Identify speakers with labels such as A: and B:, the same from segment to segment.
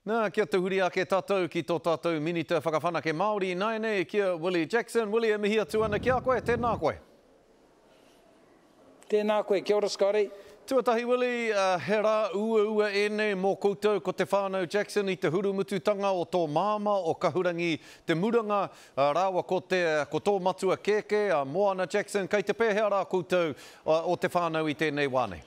A: Nā, kia tahuri ake tātou ki tō tātou Minita Whakawhanake Māori ināianei, ki a Willie Jackson. Willie, e mihi atu ana ki a koe, tēnā koe.
B: Tēnā koe, kia ora Scotty.
A: Tuatahi Willie, he rā uaua ēnei mō koutou ko te whānau Jackson i te hurumututanga o tō māmā o Kahurangi Te Muranga rāua ko te, ko tō matua kēkē a Moana Jackson. Kei te pēhea rā koutou o te whānau i tēnei wā nei?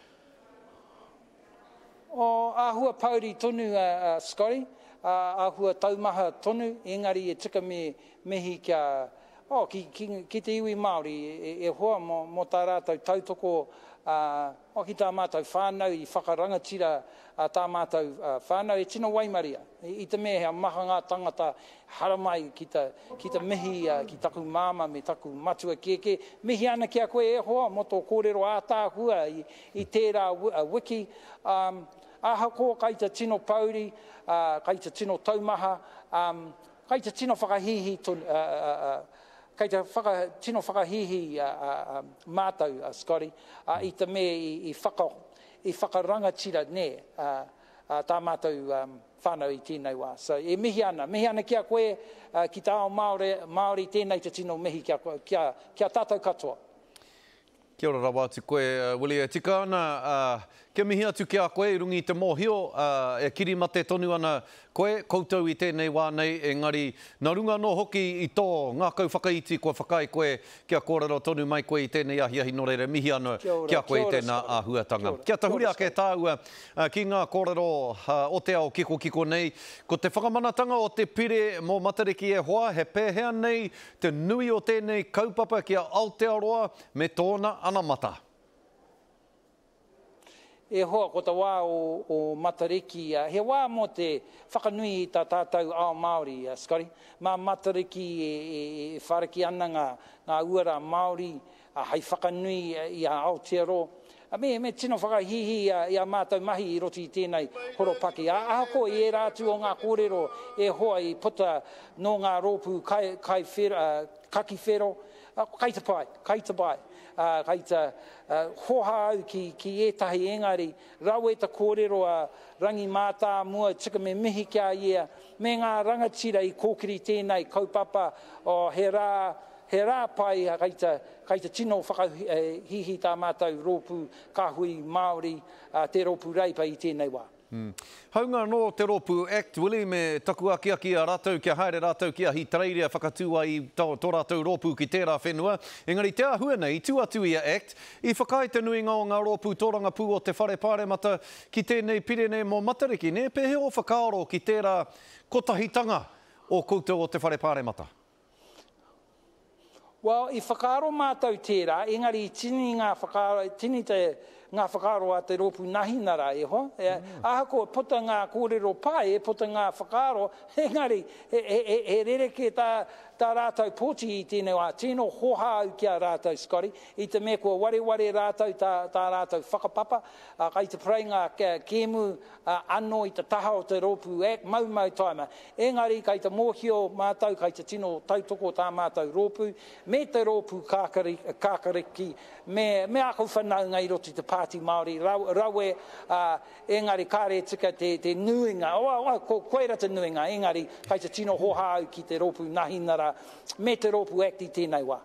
B: Oh, āhua pōuri tonu a Scotty, āhua taumaha tonu, engari e tika me mihi kia, oh, ki, ki, ki te iwi Māori e hoa mō, mō tā rātou tautoko, oh, ki tā mātou whānau i whakarangatira tā mātou whānau e tino waimaria i te mea he maha ngā tangata haramai ki te, ki te mihi ki taku māmā me taku matua kēkē. Mihi ana ki a koe e hoa mō tō kōrero ātaahua i, I tērā wiki, ahakoa kai te tino pōuri, kai te tino taumaha, kai te tino whakahīhī tonu, kai te whaka, tino whakahīhī mātou, Scotty, i te mea i whaka, i whakarangatira nē, tā mātou whānau i tēnei wā. So, e mihi ana, mihi ana ki a koe, ki te ao Māori, Māori, tēnei te tino mihi ki a, ki a, ki a tātou katoa.
A: Kia ora rawa atu koe, Willie. E tika ana, kia mihi atu ki a koe i runga i te mōhio, e kirimate tonu ana koe, koutou i tēnei wā nei, engari, nā runga anō hoki i tō ngākau whakaiti kua whakaae koe kia kōrero tonu mai koe i tēnei ahiahi nō reira mihi ana ki a koe i tēnā āhuatanga. Kia tahuri ake tāua ki ngā kōrero o te ao kikokiko nei, ko te whakamanatanga o te pire mō Matariki e hoa, he pēhea nei Te nui o tēnei kaupapa ki a Aotearoa me tōna anamata.
B: E hoa, ko te wā o Matariki, he wā mō te whakanui i tā tātou ao Māori, Scotty. Mā Matariki e whāriki ana ngā uara Māori hei whakanui i a Aotearoa. Me tino whakahīhī i ā mātou mahi i roto i tēnei horopaki. Ahakoa i ērā atu o ngā kōrero e hoa i puta nō ngā rōpū kai kaki whero, kai te pai, kai te pai, kai te hoha au ki ētahi engari rawe te kōrero a Rangi Mātāmua, tika me mihi ki a ia, me ngā rangatira i kōkiri tēnei kaupapa, he rā He rā pai, kei te, kei te tino whakahīhī tā mātou rōpū kāhui Māori, te Rōpū Reipa i tēnei wā.
A: Haunga anō te rōpū act, Willie, me taku akiaki i a rātou kia haere rātou ki Ahitereiria whakatū ai i tō rātou rōpū ki tērā whenua. Engari te āhua nei, i tū atu i a act, i whakaae te nuinga o ngā rōpū tōrangapū o te Whare Pāremata ki tēnei pire nei mō Matariki, nē? Pēhea ō whakaaro ki tērā kotahitanga o koutou o te Whare Pāremata?
B: Well, i whakaaro mātou tērā, engari i tini ngā whakaaro, tini te, ngā whakaaro a te rōpū Nahinara, e hoa. E, ahakoa puta ngā kōrero pai, e puta ngā whakaaro, engari he, he, he, he rerekē tā, tā rātou pōti i tēnei wā. Tino hoha au ki a rātou, Scotty, i te mea kua wareware rātou tā, tā rātou whakapapa, ā, kai te parei ngā kēmu anō i te taha o te rōpū Act, maumau taima. Engari kai te mōhio mātou, kai te tino tautoko tā mātou rōpū, me te rōpū Kākariki, me, me āku whanaunga i roto i te Pāti Māori, rawe, ā, engari kāre e tika te, te nuinga, oh, oh, ko, koira te nuinga, engari kai te tino hoha au ki te rōpū Nahinara me te rōpū Act i tēnei wā.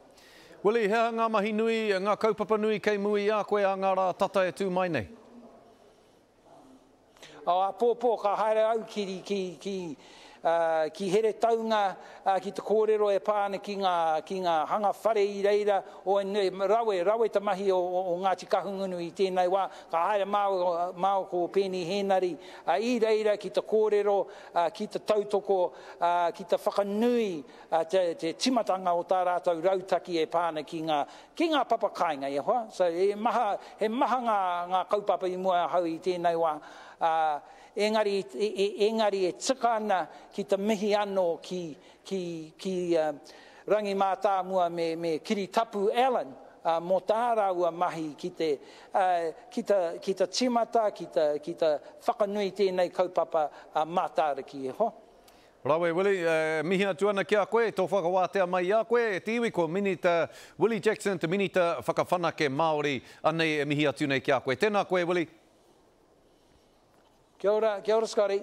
A: Willie, he aha ngā mahi nui, ngā kaupapa nui kei mua i a koe ā ngā rā tata e tū mai nei?
B: Oh, āpōpō ka haere au ki, ki, ki, uh, ki Heretaunga uh, ki te kōrero e pā ana ki ngā, ki ngā hanga whare i reira, o, rawe, rawe te mahi o, o, o Ngāti Kahungunu i tēnei wā, ka haere māua, māua ko Peeni Hēnari uh, i reira ki te kōrero, uh, ki te tautoko, uh, ki te whakanui uh, te, te timatanga o tā rātou rautaki e pā ana ki ngā, Ki ngā papa kāinga e hoa. So he maha, he maha ngā, ngā kaupapa i mua ahau i tēnei wā, ā, engari, engari e tika ana ki te mihi anō ki, ki, ki Rangi Mātāmua me, me Kiritapu Allan, ā, mō tā rāua mahi ki te, ā, ki te, ki te tīmata, ki te, ki te whakanui tēnei kaupapa, ā, Mātāriki e hoa.
A: Rawe Willie, e mihi atu ana ki a koe, tō whakawātea mai i a koe, e te iwi, ko Minita Willie Jackson, te Minita Whakawhanake Māori, anei e mihi atu nei ki a koe. Tēnā koe Willie.
B: Kia ora, kia ora Scotty.